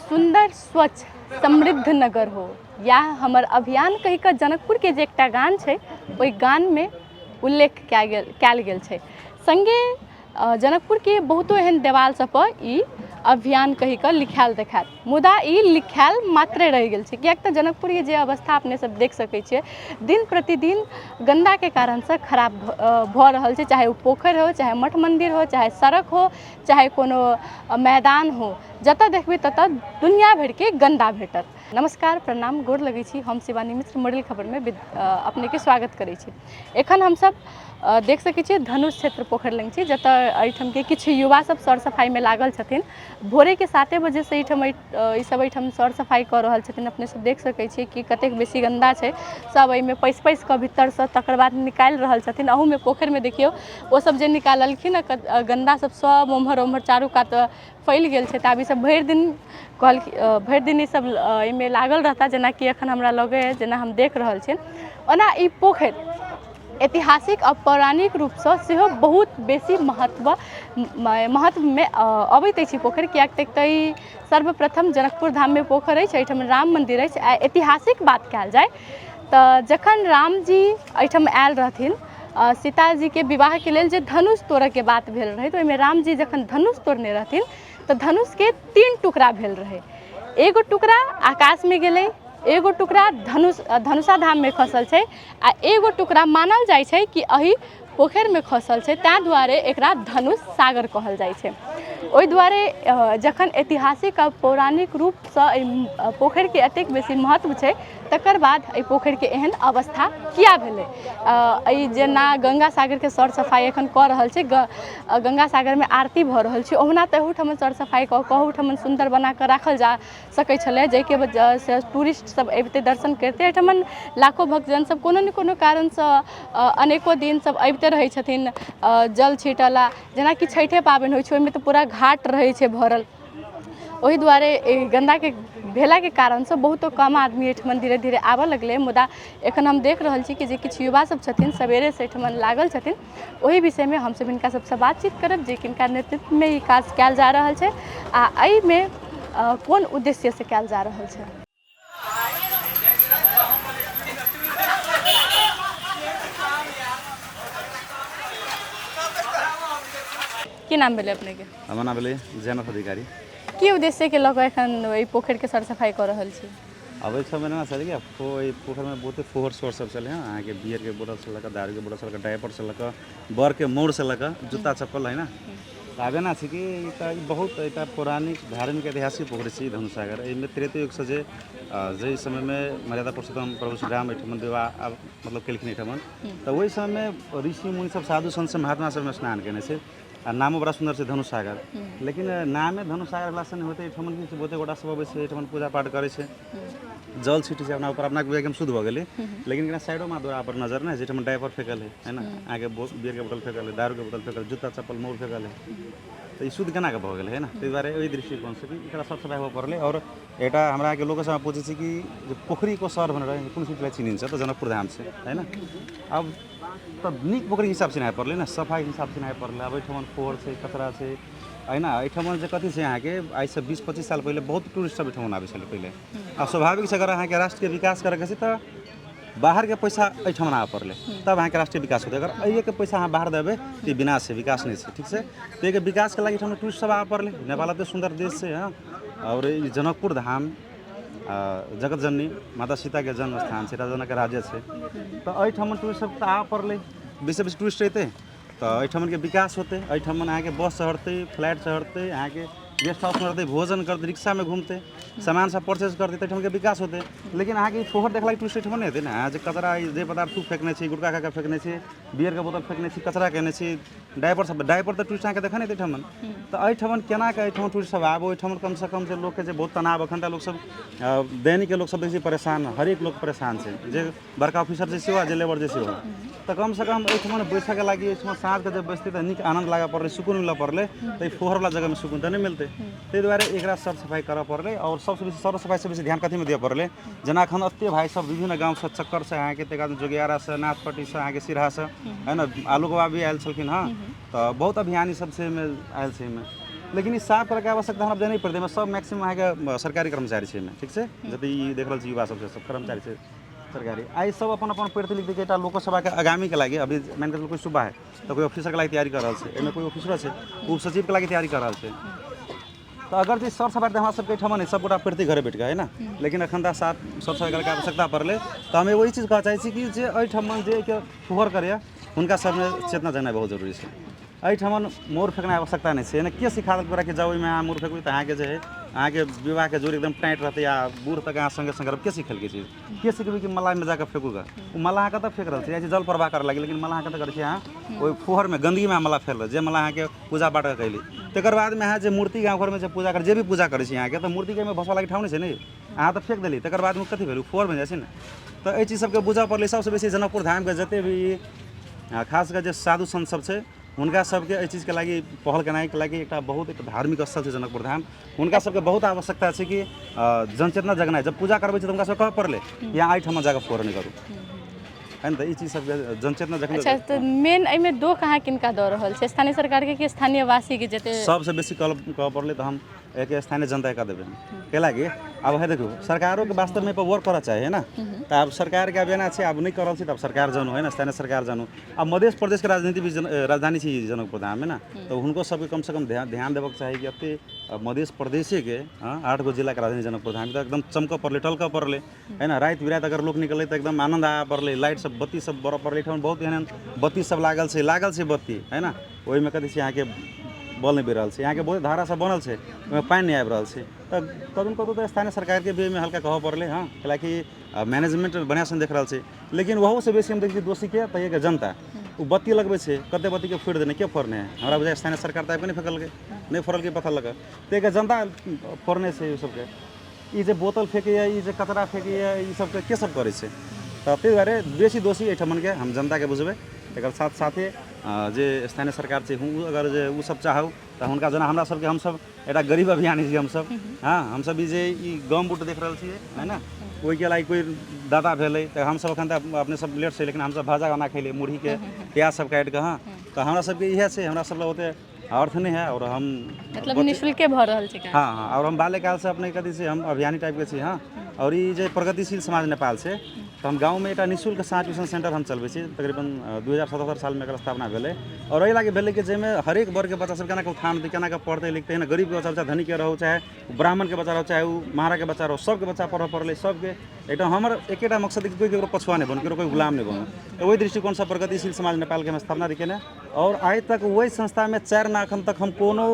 सुन्दर, स्वच्छ, समृद्ध नगर हो, इएह हमर अभियान कहि कऽ जनकपुरके जे एकटा गान छै, ओहि गानमे उल्लेख कयल गेल छै। सङ्गे जनकपुरके बहुतो एहन देवाल सभपर ई अभियान कहि कऽ लिखायल देखायत, मुदा ई लिखायल मात्रे रहि गेल छै, किएक तऽ जनकपुरके जे अवस्था अपने सब देख सकै छियै, दिन प्रतिदिन गन्दाके कारणसँ खराब भऽ रहल छै। चाहे ओ पोखरि हो, चाहे मठ मन्दिर हो, चाहे सड़क हो, चाहे कोनो मैदान हो, जतऽ देखबै ततऽ दुनिया भरिके गन्दा भेटत। नमस्कार, प्रणाम, गोर लगै छी। हम शिवानी मिश्र मॉडल खबरमे अपनेके स्वागत करै छी। एखन हमसब देख सकै छियै धनुष क्षेत्र पोखरि लग छी, जतऽ एहिठामके किछु युवा सब सर सफाइमे लागल छथिन। भोरेके 7 बजेसँ एहिठाम ई सब एहिठाम सर सफाइ कऽ रहल छथिन। अपने सब देख सकै छियै कि कतेक बेसी गन्दा छै। सब एहिमे पैसि पैसि कऽ भीतरसँ तकर बाद निकालि रहल छथिन। अहूमे पोखरिमे देखियौ, ओसब जे निकाललखिन हँ, गन्दा सब सब ओम्हर ओम्हर चारू कात फैल गेल छै। तऽ आब ईसब भरि दिन कहलखिन, भरि दिन ईसब एहिमे लागल रहता, जेनाकि एखन हमरा लगैए, जेना हम देख रहल छियनि। ओना ई पोखरि ऐतिहासिक आ पौराणिक रूपसँ सेहो बहुत बेसी महत्वमे अबैत अछि ई पोखरि, किएक तऽ एक तऽ ई सर्वप्रथम जनकपुर धाममे पोखरि अछि, एहिठाम राम मन्दिर अछि। आ ऐतिहासिक बात कयल जाय तऽ जखन रामजी एहिठाम आयल रहथिन सीताजीके विवाहके लेल, जे धनुष तोड़यके बात भेल रहै, तऽ ओहिमे रामजी जखन धनुष तोड़ने रहथिन तऽ धनुषके तीन टुकड़ा भेल रहै। एगो टुकड़ा आकाशमे गेलै, एगो टुकड़ा धनुषा धाममे खसल छै आ एगो टुकड़ा मानल जाइ छै कि एहि पोखरिमे खसल छै। ताहि दुआरे एकरा धनुष सागर कहल जाइ छै। ओहि दुआरे जखन ऐतिहासिक आ पौराणिक रूपसँ एहि पोखरिके एतेक बेसी महत्व छै, तकर बाद एहि पोखरिके एहन अवस्था किया भेलै? एहि जेना गंगा सागरके सर सफाइ एखन कऽ रहल छै, गंगा सागरमे आरती भऽ रहल छै, ओहुना तऽ एहूठाम सर सफाइ कऽ कऽ ओहूठाम सुन्दर बना कऽ राखल जा सकै छलै, जाहिके वजहसँ टूरिस्ट सब अबितै, दर्शन करितै। एहिठाम लाखो भक्तजन सब कोनो ने कोनो कारणसँ अनेको दिन सब अबिते रहै छथिन जल छिटऽ लए। जेनाकि छठिये पाबनि होइ छै, ओहिमे तऽ पूरा घाट रहै छै भरल। ओहि दुआरे एहि गन्दाके भेलाके कारणसँ बहुतो कम आदमी एहिठमन धीरे धीरे आबऽ लगलै। मुदा एखन हम देख रहल छी कि जे किछु युवा सब छथिन, सवेरेसँ एहिठमन लागल छथिन। ओहि विषयमे हमसब हिनका सबसँ बातचीत करब जे किनका नेतृत्वमे ई काज कयल जा रहल छै आ एहिमे कोन उद्देश्यसँ कयल जा रहल छै। की नाम भेलै अपनेके? हमर नाम भेलै जयनाथ अधिकारी। की उद्देश्यके लऽ कऽ एखन एहि पोखरिके सर सफाइ कऽ रहल छी? आब एहि सबमे ने छलै कि एहि पोखरिमे बहुते फोहर सोहर सब छलै हँ। अहाँके बियरके बोतलसँ लऽ कऽ, दारूके बोतलसँ लऽ कऽ, डायपरसँ लऽ कऽ, बरके मौरसँ लऽ कऽ, जूता चप्पल है ने। तऽ आब एना छै कि ई तऽ ई बहुत एकटा पौराणिक, धार्मिक, ऐतिहासिक पोखरि छै ई धनुषसागर। एहिमे त्रेतयुगसँ जे जाहि समयमे मर्यादा पुरुषोत्तम प्रभु श्री राम एहिठाम विवाह आब मतलब केलखिन एहिठाम, तऽ ओहि समयमे ऋषि मुनि सब, साधु संत सब, महात्मा सब एहिमे स्नान केने छै। आ नामो बड़ा सुन्दर छै धनुष सागर। लेकिन नामे धनुष सागर भेलासँ नहि होतै। एहिठाम की छै, बहुते गोटा सब अबै छै एहिठाम, पूजा पाठ करै छै, जल छिटै छै अपना ऊपर, अपना बुझाइ कि हम शुद्ध भऽ गेली। लेकिन कनि साइडोमे दुआरा पर नजर नहि, जाहिठाम डायपर फेकल है, है ने, अहाँके बियरके बोतल फेकल है, दारूके बोतल फेकल है, जूता चप्पल मोर फेकल है, तऽ ई शुद्ध केना कऽ भऽ गेलै, है ने? ताहि दुआरे ओहि दृष्टिकोणसँ कि एकरा साफ सफाइ हुअ पड़लै। आओर एउटा हमरा अहाँके लोक सब पूछै छै कि जे पोखरिको सहर भनेर कुन सिटीलाई चिनिन्छ त जनकपुर धाम छै, होइन? अब तऽ नीक पोखरिके हिसाब चिनाए पड़लै ने, सफाइके हिसाब चिनाए पड़लै। आब एहिठाम पोखरि छै, कचरा छै, होइन? एहिठाम जे कथी छै अहाँके, आइसँ 20-25 साल पहिले बहुत टूरिस्ट सब एहिठाम आबै छलै पहिले। आ स्वाभाविक छै, अगर अहाँके राष्ट्रके विकास करैके छै तऽ बाहरके पैसा एहिठाम आबऽ पड़लै, तब अहाँके राष्ट्रीय विकास होतै। अगर एहिके पैसा अहाँ बाहर देबै तऽ ई विनाश छै, विकास नहि छै, ठीक छै? तऽ एहिके विकासके लागि एहिठाम टूरिस्ट सब आबऽ पड़लै। नेपाल एते सुन्दर देश छै, हँ, आओर ई जनकपुर धाम जगत जननी माता सीताके जन्म स्थान छै, राजा जनकके राज्य छै, तऽ एहिठाम टूरिस्ट सब तऽ आबऽ पड़लै। बेसी बेसी टूरिस्ट अयतै तऽ एहिठामके विकास होतै। एहिठाम अहाँके बस चढ़तै, फ्लाइट चढ़तै, अहाँके गेस्ट हाउसमे रहतै, भोजन करतै, रिक्शामे घुमतै, सामान सब परचेज करतै, तऽ एहिठामके विकास होतै। लेकिन अहाँके ई फोहर देखलाके टूरिस्ट एहिठाम नहि हेतै ने। अहाँ जे कचरा, जे पदार्थ फेकने छी, गुटखा खा कऽ फेकने छी, बियरके बोतल फेकने छी, कचरा केने छी, डायपर सब, डायपर तऽ टूरिस्ट अहाँके देखऽ नहि एहिठाम। तऽ एहिठाम केना कऽ एहिठाम टूरिस्ट सब आबो? एहिठाम कमसँ कम जे लोकके जे बहुत तनाव, एखन तऽ लोकसब दैनिकके लोकसब बेसी परेशान, हरेक लोक परेशान छै, जे बड़का ऑफिसर छै सेहो आ जे लेबर छै सेहो। तऽ कमसँ कम एहिठाम बैसऽके लागि, एहिठाम साँझके जब बैसतै तऽ नीक आनन्द लागऽ पड़लै, सुकून मिलऽ पड़लै। तऽ ई फोहरवला जगहमे सुकून तऽ नहि मिलतै। ताहि दुआरे एकरा साफ सफाइ करऽ पड़लै। आओर सबसँ बेसी सर सफाइसँ बेसी ध्यान कथीमे दिअ पड़लै? जेना एखन एतेक भाइ सब विभिन्न गाँवसँ चक्करसँ अहाँके, तकर बाद जोगियारासँ, नाथपट्टीसँ, अहाँके सिरहासँ है ने, आलोक बाबा भी आयल छलखिन हँ, तऽ बहुत अभियानी सब छै एहिमे आयल छै एहिमे। लेकिन ई साफ करैके आवश्यकता हमरा नहि पड़तै। एहिमे सब मैक्सिमम अहाँके सरकारी कर्मचारी छै एहिमे, ठीक छै? जते ई देख रहल छी युवा सब छै, सब कर्मचारी छै सरकारी। आ ई सब अपन अपन पढ़ि लिख के एकटा लोकसभाके आगामीके लागि, अभी मानि कऽ चलू कोइ सूबा है तऽ कोइ ऑफिसरके लागि तैयारी कऽ रहल छै, एहिमे कोइ ऑफिसरो छै, उप सचिवके लागि तैयारी कऽ रहल छै। तऽ अगर जे सर सफाइ तऽ हमरा सबके एहिठाम नहि, सबगोटा पढ़िते घरे बैठ कऽ है ने, लेकिन एखन तऽ साफ सर सफाइ करैके आवश्यकता पड़लै। तऽ हम एगो ई चीज कहऽ चाहै छी कि जे एहिठाम जे एहिके फुहर करैए हुनका सबमे चेतना जगनाइ बहुत जरूरी छै। एहिठाम मोर फेकनाइ आवश्यकता नहि छै। एना के सिखा देलक तोरा कि जाउ ओहिमे अहाँ मोर फेकबै तऽ अहाँके जे हइ अहाँके विवाहके जोड़ एकदम टाइट रहतै आ बूढ़ तक अहाँ सङ्गे सङ्गे रहब? के सिखेलकै चीज? के सिखबै कि मलाहमे जाकऽ फेकू गऽ? ओ मलाह कतऽ फेक रहल छै? जाइ छै जल प्रवाह करऽ लागि, लेकिन मलाह कतऽ करै छै? अहाँ ओहि फुहरमे गन्दगीमे अहाँ मलाह फेक रहल, जे मलाह अहाँके पूजा पाठ कऽ कयली। तकर बादमे अहाँ जे मूर्ति गाँव घरमे जे पूजा कर जे भी पूजा करै छी अहाँके, तऽ मूर्तिके ओहिमे भसबऽ लागि ठाउँ नहि छै ने, अहाँ तऽ फेक देली, तकर बादमे कथी भेल? ओ फुहर बनि जाइ छै ने। तऽ एहि चीज सबके बुझऽ पड़लै। सबसँ बेसी जनकपुर धामके जते भी खास कऽ जे साधु सन्त सब छै हुनका सबके एहि चीजके लागि पहल केनाइके लागि, एकटा बहुत एक धार्मिक स्थल छै जनकपुर धाम, हुनका सबके बहुत आवश्यकता छै कि जनचेतना जगनाइ। जब पूजा करबै छै तऽ हुनका सबके कहऽ पड़लै कि अहाँ एहिठाम जाकऽ फोड़ नहि करू है ने। तऽ ई चीज सबके जनचेतना जखन। अच्छा, तऽ मेन एहिमे दोख अहाँ किनका दऽ रहल छी, स्थानीय सरकारके कि स्थानीय वासीके जते? सबसँ बेसी कहऽ पड़लै तऽ हम एक स्थानीय जनता के देबै, कैलाकि आब है देखू सरकारोके वास्तवमे पर वर्क करऽ चाही है ने। तऽ आब सरकारके आब एना छै, आब नहि कर रहल छै, तऽ आब सरकार जानू है ने, स्थानीय सरकार जानू। आब मध्य प्रदेशके राजनीति भी राजधानी छै ई जनकपुर धाम है ने, तऽ हुनको सबके कमसँ कम ध्यान देबऽके चाही कि एते मध्य प्रदेशेके 8 गो जिलाके राजधानी जनकपुर धाम तऽ एकदम चमकऽ पड़लै, टलकऽ पड़लै है ने। राति बिराति अगर लोक निकललै तऽ एकदम आनन्द आबऽ पड़लै, लाइट सब बत्ती सब बरऽ पड़लै। एहिठाम बहुत एहन एहन बत्ती सब लागल छै बत्ती है ने, ओहिमे कथी छै अहाँके बल नहि बेर रहल छै। अहाँके बहुत धारा सब बनल छै, ओहिमे पानि नहि आबि रहल छै। तऽ कतहु ने कतहु तऽ स्थानीय सरकारके भी एहिमे हल्का कहऽ पड़लै हँ, कैलाकि मैनेजमेंट बढ़िआँसँ देख रहल छै। लेकिन ओहोसँ बेसी हम देखै छी दोषीके तऽ एक जनता। ओ बत्ती लगबै छै, कते बत्तीके फोड़ि देने, के फोड़ने है? हमरा बुझाइ स्थानीय सरकार तऽ आबिकऽ नहि फेकलकै, नहि फोड़लकै पत्थर लऽ कऽ, तऽ एक जनता फोड़ने छै। ओहि सबके ई जे बोतल फेकैए, ई जे कचरा फेकैए, ई सबके के सब करै छै? तऽ ताहि दुआरे बेसी दोषी एहिठमनके हम जनताके बुझबै। एकर साथ साथे जे स्थानीय सरकार छै ओ अगर जे ओ सब चाहू तऽ हुनका जेना हमरा सबके, हमसब एकटा गरीब अभियानी छी हमसब, हँ, हमसब ई जे ई गम बूट देख रहल छियै है ने, ओहिके लागि कोइ दाता भेलै तऽ हमसब एखन तऽ अपने सब लेट छै, लेकिन हमसब भाजा बना खैली मुरहीके प्याज सब काटिकऽ। हँ, तऽ हमरा सबके इएह छै, हमरा सब लग ओते अर्थ नहि है आओर हम मतलब निःशुल्के भऽ रहल छै काज। हँ हँ, आओर हम बाल्यकालसँ अपने कथी छै हम अभियानी टाइपके छी। हँ, आओर ई जे प्रगतिशील समाज नेपाल छै, तऽ हम गाँवमे एकटा निःशुल्क साँझ ट्यूशन सेंटर हम चलबै छी। तकरीबन 2077 सालमे एकर स्थापना भेलै आओर एहि लागि भेलै कि जाहिमे हरेक वर्गके बच्चा सब केना कऽ उत्थान हेतै, केना कऽ पढ़तै लिखतै ने, गरीबके बच्चा चाहे धनीके रहू, चाहे ब्राह्मणके बच्चा रहू, चाहे ओ महाराके बच्चा रहू, सबके बच्चा पढ़ऽ पड़लै सबके। एकटा हमर एकेटा मकसद कि कोइ ककरो पछुआ नहि बनू, ककरो कोइ गुलाम नहि बनू। तऽ ओहि दृष्टिकोणसँ प्रगतिशील समाज नेपालके हम स्थापना केने आओर आइ तक ओहि संस्थामे 4 ना एखन तक हम कोनो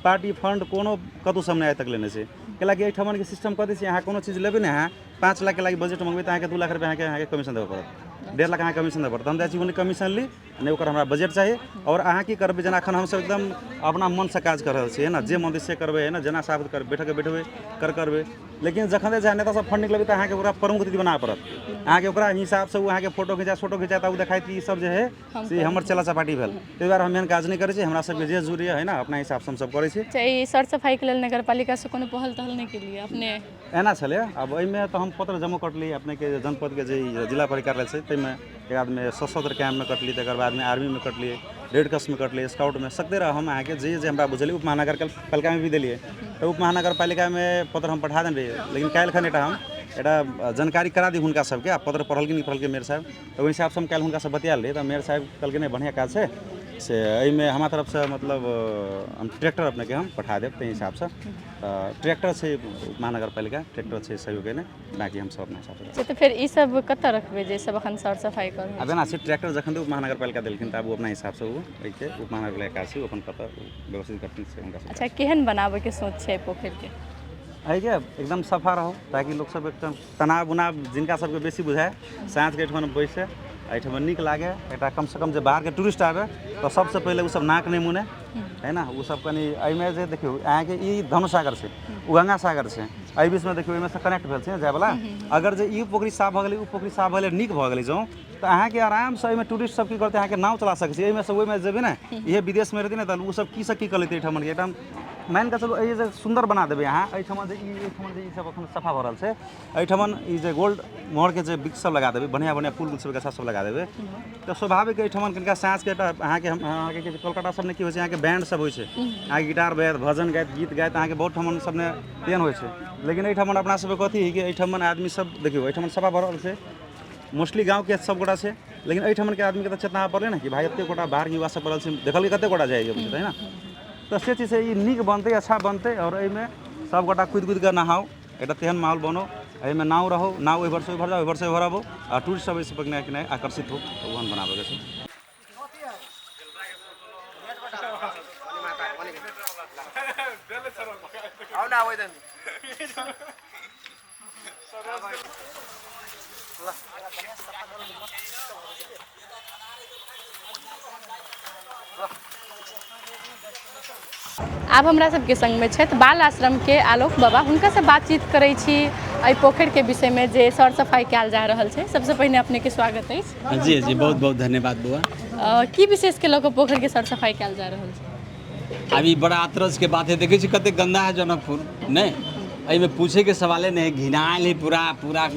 पार्टी फंड कोनो कतहुसँ हम नहि आइ तक लेने छी, कैलाकि एहिठमनके सिस्टम कथी छै, अहाँ कोनो चीज लेबै ने, अहाँ 5 लाखके लागि बजट मङ्गबै तऽ अहाँके 2 लाख रुपैआ अहाँके कमीशन देबऽ पड़त, 1.5 लाख अहाँके कमीशन देबऽ पड़त। हम जाइ छी ओन्ने कमीशन ली नहि, ओकर हमरा बजट चाही। आओर अहाँ की करबै, जेना एखन हमसब एकदम अपना मनसँ काज कऽ रहल छियै ने, जे मन से करबै है ने, जेना साबित कर बैठक बैठबै कर करबै। लेकिन जखन जे नेता सब फंड निकलबै तऽ अहाँके ओकरा प्रमुख अतिथि बनाबऽ पड़त, अहाँके ओकरा हिसाबसँ ओ अहाँके फोटो घिचा फोटो घिचा तऽ ओ देखाइत कि ई सब जे है से हमर चेला चपाटी भेल। ताहि दुआरे हम एहन काज नहि करै छी। हमरा सबके जे जरूरी है ने अपना हिसाबसँ हमसब करै छी। अच्छा, ई सर सफाइके लेल नगरपालिकासँ कोनो पहल तहल नहि केलियै अपने? एना छलै, आब एहिमे तऽ हम पत्र जमो कटली अपनेके जनपदके जे जिला परिकार छै ताहिमे, एक आदमी सशस्त्र कैम्पमे कटली, तकर बादमे आर्मीमे कटली, रेड क्रॉसमे कटली, स्काउटमे सकते रह हम अहाँके जे जे हमरा बुझलियै। उप महानगर पालिकामे भी देलियै, तऽ उप महानगर पालिकामे पत्र हम पठा देने रहियै, लेकिन काल्हि खन एकटा हम एकटा जानकारी करा दी हुनका सबके आ पत्र पढ़लखिन कि पढ़लखिन मेयर साहब, तऽ ओहि हिसाबसँ हम काल्हि हुनकासँ बतियाल रहियै, तऽ मेयर साहब कहलखिन नहि, बढ़िआँ काज छै, से एहिमे हमरा तरफसँ मतलब हम ट्रैक्टर अपनेके हम पठा देब। ताहि हिसाबसँ तऽ ट्रैक्टर छै, महानगरपालिका ट्रैक्टर छै सहयोग केने, बाँकी हमसब अपना हिसाबसँ। अच्छा, तऽ फेर ई सब कतऽ रखबै जे सब एखन सर सफाइ कऽ रहल? आब एना छै, ट्रैक्टर जखन उप महानगरपालिका देलखिन तऽ आब ओ अपना हिसाबसँ ओ एहिके उप महानगरपालिका काज छै, ओ अपन कतऽ व्यवस्थित करथिन से हुनका। अच्छा, केहन बनाबैके सोच छै पोखरिके? एहिके एकदम सफा रहू ताकि लोक सब एकदम तनाव उनाव जिनका सबके बेसी बुझाय साँझके एहिठमन बैसे, एहिठमन नीक लागे। एकटा कमसँ कम जे बाहरके टूरिस्ट आबे तऽ सबसँ पहिले ओ सब नाक नहि मुने है ने, ओ सब कनि एहिमे जे देखियौ अहाँके ई धनुष सागर छै, ओ गंगा सागर छै, एहि बीचमे देखियौ एहिमे से कनेक्ट भेल छै जायवला। अगर जे ई पोखरि साफ भऽ गेलै, ओ पोखरि साफ भऽ गेलै, नीक भऽ गेलै जँ, तऽ अहाँके आरामसँ एहिमे टूरिस्ट सब की करतै, अहाँके नाव चला सकै छै एहिमे से ओहिमे जेबै ने। इहे विदेशमे रहतै ने तऽ ओ सब की से की कऽ लेतै। एहिठाम एहिठाम मानि कऽ चलू एहि जे सुन्दर बना देबै अहाँ एहिठाम जे ई एहिठाम जे ई सब एखन सफा भऽ रहल छै, एहिठाम ई जे गोल्ड मोहरके जे वृक्ष सब लगा देबै, बढ़िआँ बढ़िआँ फूल सब गाछ सब लगा देबै, तऽ स्वाभाविक एहिठाम कनिका साँझके एकटा अहाँके हम अहाँके की कोलकाता सबमे की होइ छै, अहाँके बैंड सब होइ छै, अहाँके गिटार बजायत, भजन गायत, गीत गायत, अहाँके बहुत ठाम सबमे तेहन होइ छै। लेकिन एहिठाम अपना सबके कथी हइ कि एहिठाम आदमी सब देखियौ एहिठाम सफा भऽ रहल छै, मोस्टली गाँवके सब गोटा छै, लेकिन एहिठामके आदमीके तऽ चेतना पड़लै ने कि भाइ एतेक गोटा बाहरके युवा सब पड़ल छै, देखलकै कतेक गोटा जाइए है ने। तऽ से चीज ई नीक बनतै, अच्छा बनतै आओर एहिमे सब गोटा कुदि कुदि कऽ नहाउ, एकटा तेहन माहौल बनो, एहिमे नाव रहो, नाव ओहि भरसँ ओहि भर जाउ, ओहि भरसँ ओहि भर आबो आ टूरिस्ट सब एहिसँ पहिने कि आकर्षित हो, तऽ ओहन बनाबैके छै। आब हमरा सबके संगमे छथि बाल आश्रमके आलोक बाबा, हुनकासँ बातचीत करै छी एहि पोखरिके विषयमे जे सर सफाइ कयल जा रहल छै। सबसँ पहिने अपनेके स्वागत अछि। जी जी, बहुत बहुत धन्यवाद बौआ। की विशेषके लऽ कऽ पोखरिके सर सफाइ कयल जा रहल छै? आब ई बड़ा अचरजके बात है, देखै छी कतेक गन्दा है जनकपुर नहि, एहिमे पूछैके सवाले नहि है, घिनायल है पूरा, पूरा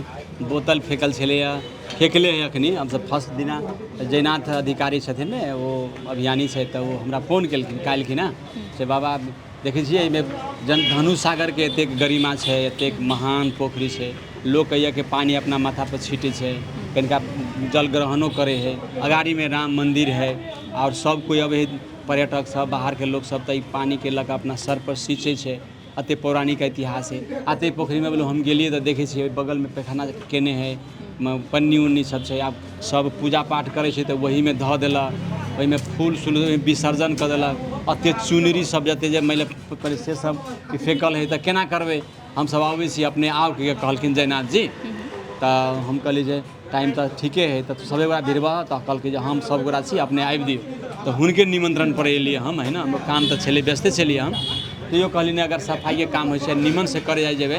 बोतल फेकल छलैए, फेकले है अखनी। हमसब फर्स्ट दिना जयनाथ अधिकारी छथिन ने, ओ अभियानी छै, तऽ ओ हमरा फोन केलखिन काल्हिखिना से बाबा देखै छियै एहिमे जन धनु सागरके एतेक गरिमा छै, एतेक महान पोखरि छै, लोक कहैए कि पानि अपना माथापर छीटै छै, कनिका जल ग्रहणो करै है, अगाड़ीमे राम मन्दिर है आओर सब कोइ अबै है, पर्यटक सब बाहरके लोक सब तऽ ई पानिके लऽ कऽ अपना सरपर सींचै छै, एते पौराणिक इतिहास है। एते पोखरिमे बोलो हम गेलियै तऽ देखै छियै बगलमे पैखाना केने है, पन्नी उन्नी सब छै, आब सब पूजा पाठ करै छै तऽ ओहीमे धऽ देलक, ओहिमे फूल सूल विसर्जन कऽ देलक, एते चुनरी सब जते जे मानि लिअ से सब फेकल है, तऽ केना करबै हमसब अबै छी अपने आउ कहलखिन जयनाथ जी, तऽ हम कहलियै जे टाइम तऽ ठीके है, तऽ सभे गोटा भिड़बह, तऽ कहलकै जे हम सब गोटा छी अपने आबि दियौ, तऽ हुनके निमंत्रण पर एलियै हम है ने, हमर काम तऽ छलै व्यस्ते छलियै हम, तैयो कहलियै नहि अगर सफाइके काम होइ छै निमनसँ करे जाइ जेबै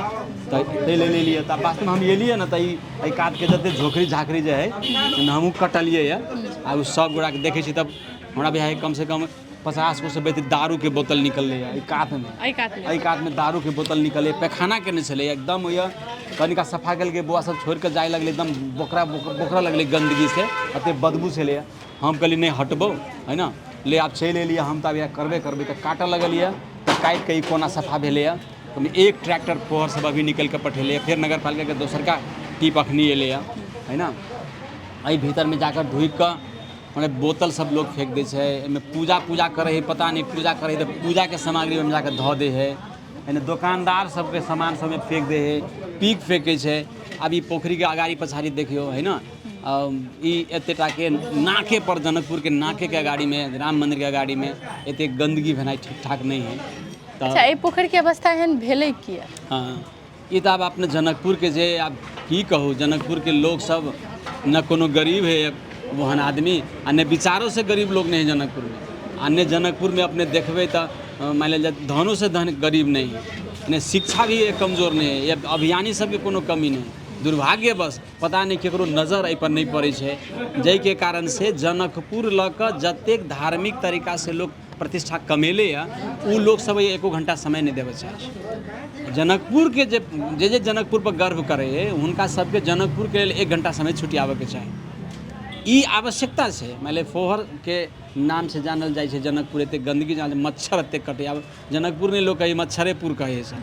तऽ ताहि लेल एलियै। तऽ वास्तवमे हम एलियै ने तऽ ई एहि कातके जते झोखरी झाँखरी जे हइ से हमहूँ कटलियै यऽ, आ ओ सब गोटाके देखै छी तब हमरा बुझाइ कमसँ कम 50 गो से बेसी दारूके बोतल निकललै एहि कातमे, एहि कातमे दारूके बोतल निकललै, पैखाना केने छलै एकदम, ओहि कनिका सफा केलकै बौआ सब छोड़ि कऽ जाय लगलै एकदम बोकरा बोकरा लगलै गन्दगीसँ, एते बदबू छलैए। हम कहलियै नहि हटबौ है ने, ले आब चलि एलियै हम तऽ आब इएह करबे करबै, तऽ काटऽ लगलियै तऽ काटि कऽ ई कोना सफा भेलैए। ओहिमे एक ट्रैक्टर फोहर सब अभी निकलि कऽ पठेलैए, फेर नगर पालिकाके दोसरका टीप अखनी एलैए है ने, एहि भीतरमे जाकऽ ढुकि कऽ मने बोतल सब लोग फेंक दै छै, एहिमे पूजा पूजा करै हइ पता नहि पूजा करै हइ तऽ पूजाके सामग्री ओहिमे जाकऽ धऽ दै हइ, एहिमे दोकानदार सबके सामान सबमे फेंक दै हइ, पीक फेकै छै। आब ई पोखरिके अगाड़ी पछाड़ी देखियौ है ने, ई एते टाके नाके पर जनकपुरके नाकेके अगाड़ीमे राम मन्दिरके अगाड़ीमे एते गन्दगी भेनाइ ठीक ठाक नहि हइ। तऽ अच्छा, एहि पोखरिके अवस्था एहन भेलै किया? हँ, ई तऽ आब अपने जनकपुरके जे आब की कहू, जनकपुरके लोकसभ ने कोनो गरीब है ओहन आदमी आ नहि विचारोसँ गरीब लोक नहि है जनकपुरमे, आ नहि जनकपुरमे अपने देखबै तऽ मानि लेल जाय धनोसँ धन गरीब नहि है, नहि शिक्षा भी कमजोर नहि है, या अभियानी सबके कोनो कमी नहि है। दुर्भाग्यवश पता नहि ककरो नजर एहिपर नहि पड़ै छै, जाहिके कारणसँ जनकपुर लऽ कऽ जतेक धार्मिक तरीकासँ लोक प्रतिष्ठा कमेले यऽ ओ लोकसभ एको घण्टा समय नहि देबऽ चाहै छै। जनकपुरके जे जे जे जनकपुरपर गर्व करै हइ हुनका सबके जनकपुरके लेल एक घण्टा समय छुटियाबऽके चाही, ई आवश्यकता छै। मानि लिअ फोहरके नामसँ जानल जाइ छै जनकपुर, एतेक गन्दगी जहाँ मच्छर एतेक कटै, आब जनकपुर नहि लोक कहै मच्छरेपुर कहै छै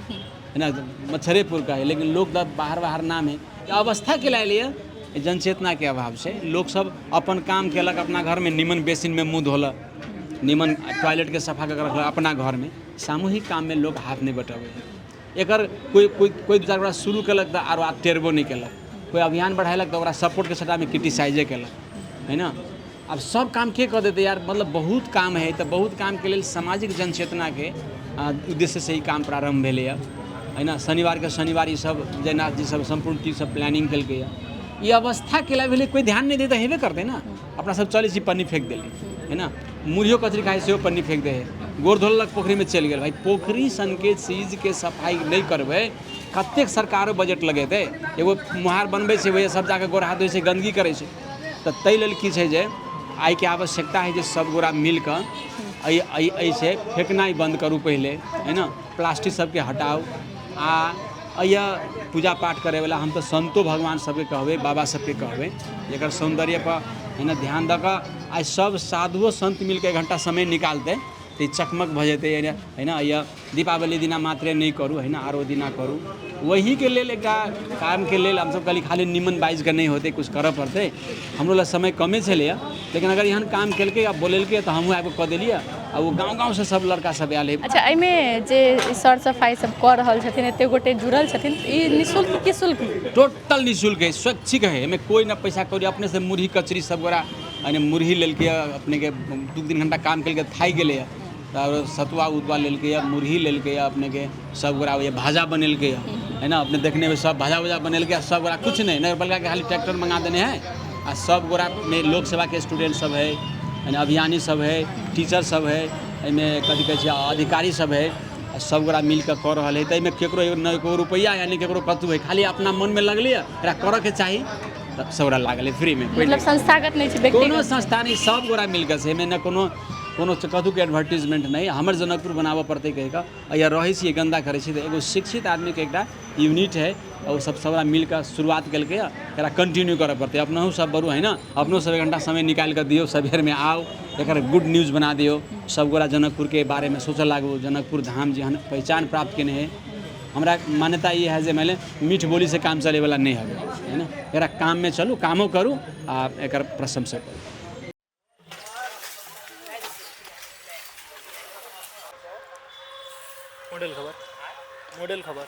है ने, मच्छरेपुर कहै, लेकिन लोक तऽ बाहर बाहर नाम है। अवस्थाके लए लिअ जनचेतनाके अभाव छै, लोकसब अपन काम केलक अपना घरमे निमन बेसिनमे मुँह धोलक, निमन टॉयलेटके सफा कऽ के रखलक अपना घरमे, सामूहिक काममे लोक हाथ नहि बटबै है। एकर कोइ कोइ कोइ दू चारि गोटा शुरू केलक तऽ आरो आब टेरबो नहि केलक, कोइ अभियान बढ़ेलक तऽ ओकरा सपोर्टके सट्टामे क्रिटिसाइजे केलक है ने। आब सब काम के कऽ देतै यार, मतलब बहुत काम है, तऽ बहुत कामके लेल सामाजिक जनचेतनाके उद्देश्यसँ ई काम प्रारम्भ भेलैए है ने। शनिवारके शनिवार ई सब जयनाथ जी सब सम्पूर्ण टीम सब प्लानिंग केलकैए। ई अवस्था केला भेलै कोइ ध्यान नहि दै तऽ हेबे करतै ने। अपना सब चलै छी पन्नी फेंक देली है ना, मुरहियो कचरी खाइ सेहो पन्नी फेंक दे है, गोड़ धोलक पोखरिमे चलि गेल। भाइ पोखरि सनके चीजके सफाइ नहि करबै कतेक सरकारो बजट लगेतै? एगो मोहार बनबै छै वएह सब जाके गोड़ हाथ धोइ छै, गन्दगी करै छै। तऽ ताहि लेल की छै जे आइके आवश्यकता है जे सब गोरा मिल कऽ एहि एहि एहिसँ फेकनाइ बन्द करू पहिले है ने। प्लास्टिक सबके हटाउ आ एहि पूजा पाठ करैवला हम तऽ सन्तो भगवान सबके कहबै, बाबा सबके कहबै, एकर सौन्दर्यपर है ने ध्यान दऽ कऽ आइ सब साधुओ सन्त मिलके एक घण्टा समय निकालतै तऽ ई चकमक भऽ जेतै है ने। एहि दीपावली दिना मात्रे नहि करू है ने, आरो दिना करू। वहीके लेल एकटा कामके लेल हमसब कहली खाली निमन बाजिके नहि होतै, किछु करऽ पड़तै। हमरो लग समय कमे छलैए, लेकिन अगर एहन काम केलकै आ बोलेलकै तऽ हमहूँ आबिकऽ कऽ देलियै आ ओ गाँव गाँवसँ सब लड़का सब आयल है। अच्छा, एहिमे जे सर सफाइ सब कऽ रहल छथिन, एते गोटे जुड़ल छथिन, ई निःशुल्क कि शुल्क? टोटल निःशुल्क है, स्वैच्छिक है, एहिमे कोइ न पैसा कौड़ी। अपने से मुरही कचरी सब गोरा यानी मुरही लेलकै, अपनेके 2-3 घंटा काम केलकै, थाकि गेलैए तऽ सतुआ उतुआ लेलकै, मुरही लेलकै, अपनेके सब गोरा ओहि भाजा बनेलकै है ना। अपने देखने में सब भाजा उजा बनेलकै, सब गोरा कुछ नहीं, नगर पालिका के खाली ट्रैक्टर मंगा देने है आ सब गोरा में लोक सेवा के स्टूडेंट सब है, यानी अभियानी सब है, टीचर सब है, एहिमे कथी कहै छै अधिकारी सब है, आ सब गोरा मिलके कऽ रहल है। तऽ एहिमे केकरो न एको रुपैआ है, नहि केकरो कतहु है, खाली अपना मनमे लगलै एकरा करऽके चाही तऽ सब गोरा लागल है फ्रीमे। कोइ मतलब संस्थागत नहि छै, कोनो व्यक्तिगत संस्था नहि, सब गोरा मिलके छै। एहिमे नहि कोनो कोनो कथूके एडवर्टीजमेंट नहि। हमर जनकपुर बनाबऽ पड़तै कहि कऽ या रहै छियै, गन्दा करै छियै, तऽ एगो शिक्षित आदमीके एकटा यूनिट है, ओ सब सब मिलके शुरुआत केलकै, एकरा कंटिन्यू करऽ पड़तै। अपनहु सब बरू है ने, अपनो सब एक घण्टा समय निकालि कऽ दियौ, सबेरमे आउ, एकर गुड न्यूज बना दियौ। सब गोरा जनकपुरके बारेमे सोचऽ लागू। जनकपुर धाम जेहन पहिचान प्राप्त केने है, हमरा मान्यता ई है जे मानि लिअ मीठ बोलीसँ काम चलैवला नहि हवे है ने, एकरा काममे चलू, कामो करू आ एकर प्रशंसा करू। मोडेल खबर, मोडेल खबर,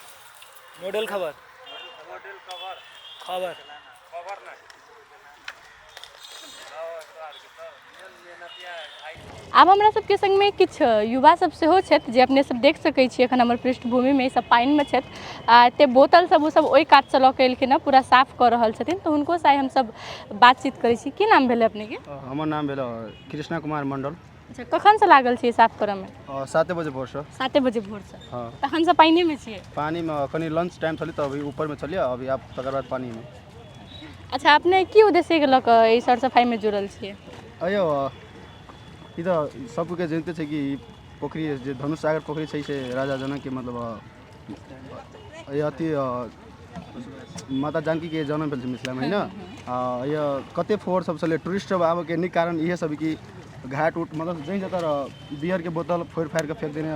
मोडेल खबर, खबर। आब हमरा सबके संगमे किछु युवा सब सेहो छथि, जे अपने सब देख सकै छी एखन हमर पृष्ठभूमिमे ई सब पानिमे छथि आ एते बोतल सब ओ सब ओहि कातसँ लऽ कऽ एलखिन हँ, पूरा साफ कऽ रहल छथिन। तऽ हुनको से आइ हमसब बातचीत करै छी। की नाम भेलै अपनेके? हमर नाम भेल कृष्णा कुमार मंडल। अच्छा, कखनसँ लागल छियै साफ करऽमे? 7 बजे भोरसँ। 7 बजे भोरसँ? हँ। तखनसँ पानिएमे छियै? पानिमे कनि लंच टाइम छलै तऽ अभी ऊपरमे छलियै, अभी आब तकर बाद पानिमे। अच्छा, अपने की उद्देश्यके लऽ कऽ एहि सर सफाइमे जुड़ल छियै? अयो, ई तऽ सबके जनिते छै कि ई पोखरि जे धनुष सागर पोखरि छै से राजा जनकके मतलब अथी माता जानकीके जन्म भेल छै मिथिलामे है ने। आ यह कते फोहर सब छलै, टूरिस्ट सब आबऽके नीक कारण इहे सब कि घाट उट मतलब जहीँ जतऽ बियरके बोतल फोड़ि फाड़ि कऽ फेक देने,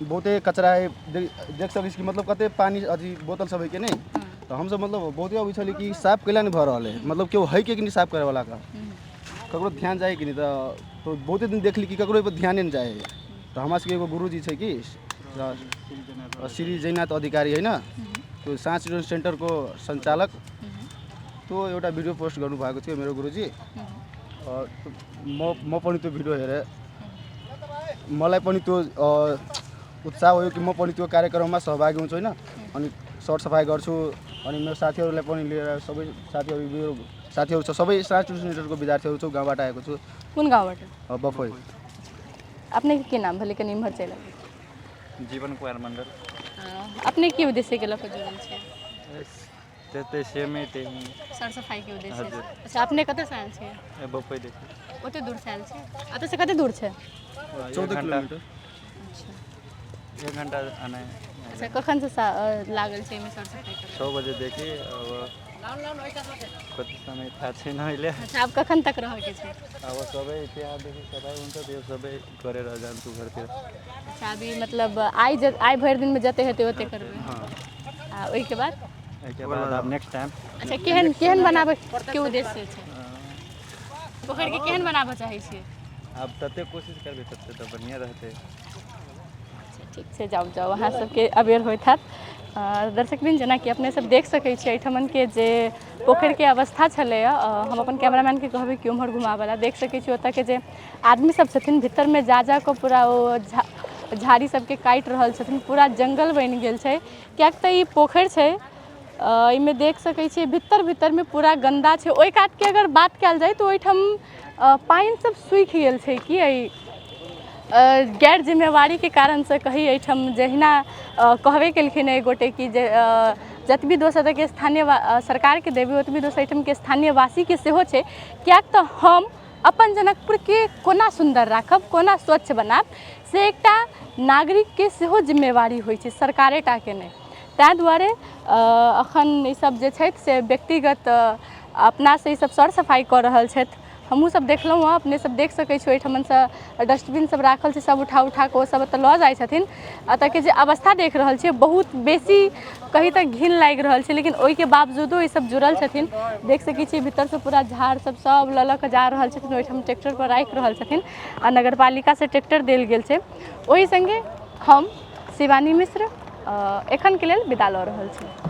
बहुते कचरा है। देख सकै छी कि मतलब कते पानी अथी बोतल सब है कि नहि। तऽ हमसब मतलब बहुते अबै छलै कि साफ कैला नहि भऽ रहल है, मतलब केओ है कि नहि साफ करैवला का ककरो ध्यान जाइ कि नहि। तऽ बहुते दिन देखली कि ककरो एहिपर ध्याने नहि जाइ है। तऽ हमरा सबके एगो गुरुजी छै कि श्री जयनाथ अधिकारी होइन, त्यो साँझ चिल्ड्रेन सेन्टरको सञ्चालक, त्यो एउटा भिडियो पोस्ट गर्नुभएको थियो मेरो गुरुजी। म पनि त्यो भिडियो हेरेँ, मलाई पनि त्यो उत्साह भयो कि म पनि त्यो कार्यक्रममा सहभागी हुन्छु होइन, अनि सरसफाइ गर्छु, अनि मेरो साथीहरूलाई पनि लिएर, सबै साथीहरू मेरो साथीहरू छ, सबै साँझ चिल्ड्रेन सेन्टरको विद्यार्थीहरू छु, गाउँबाट आएको छु। कोन गाउँबाट? बफोई। अपनेके की नाम भेलै? कनि इम्हर चलि आबू। जीवन कुमार मंडल। अपने की उद्देश्यके लऽ कऽ जुड़ल छियै? त्यस्तै सेमै त्यही। सरसफाइके उद्देश्य? हजुर। अच्छा, अपने कतऽसँ आयल छियै? बफैदेखि। ओते दूरसँ आयल छियै? एतऽसँ कते दूर छै? 14 किलोमीटर। 1 घन्टा आने। अच्छा, कखनसँ लागल छै एहिमे सरसफाइ करऽ? 6 बजेदेखि। अब कति समय थाहा छैन अहिले। अच्छा, आब कखन तक रहऽके छै? अब सबै त्यहाँदेखि सफाइ हुन्छ, त्यो सबै गरेर जान्छु घरतिर। अच्छा, अभी मतलब आइ भरि दिनमे जते हेतै ओते करबै आ ओहिके बाद? एहिके बाद अब नेक्स्ट टाइम। अच्छा, केहन केहन बनाबऽके उद्देश्य छै? पोखरिके केहन बनाबऽ चाहै छियै? आब तते कोशिश करबै तते तऽ बढ़िआँ रहतै। अच्छा, ठीक छै, जाउ जाउ, अहाँ सबके अबेर होइत हैत। दर्शकवृन्द, जेनाकि अपने सब देख सकै छियै एहिठमनके जे पोखरिके अवस्था छलैए, हम अपन कैमरामैनके कहबै कि ओम्हर घुमाबऽ लए। देख सकै छी ओतऽके जे आदमी सब छथिन, भीतरमे जा जा कऽ पूरा ओ झाड़ी सबके काटि रहल छथिन। पूरा जङ्गल बनि गेल छै, किएक तऽ ई पोखरि छै। एहिमे देख सकै छियै भीतर भीतरमे पूरा गन्दा छै। ओहि कातके अगर बात कयल जाय तऽ ओहिठाम पानि सब सूखि गेल छै कि एहि गैर जिम्मेवारीके कारणसँ कही। एहिठाम जहिना कहबे केलखिन एक गोटे कि जे जतबी दोष एतऽके स्थानीय सरकारके देबै, ओतबी दोष एहिठामके स्थानीयवासीके सेहो छै, किएक तऽ हम अपन जनकपुरके कोना सुन्दर राखब, कोना स्वच्छ बनायब, से एकटा नागरिकके सेहो जिम्मेवारी होइ छै, सरकारे टाके नहि। ताहि दुआरे एखन ईसब जे छथि से व्यक्तिगत अपनासँ ईसब सर सफाइ कऽ रहल छथि। हमहूँ सब देखलहुँ हँ, अपने सब देख सकै छी, ओहिठमनसँ डस्टबिन सब राखल छै, सब उठा उठा कऽ ओ सब ओतऽ लऽ जाइ छथिन। एतऽके जे अवस्था देख रहल छियै, बहुत बेसी कही तऽ घिन लागि रहल छै, लेकिन ओहिके बावजूदो ई सब जुड़ल छथिन। देख सकै छियै, भीतरसँ पूरा झाड़ सब सब लऽ लऽ कऽ जा रहल छथिन, ओहिठाम ट्रैक्टरपर राखि रहल छथिन आ नगरपालिकासँ ट्रैक्टर देल गेल छै। ओहि सङ्गे हम शिवानी मिश्र एखनके लेल विदा लऽ रहल छी।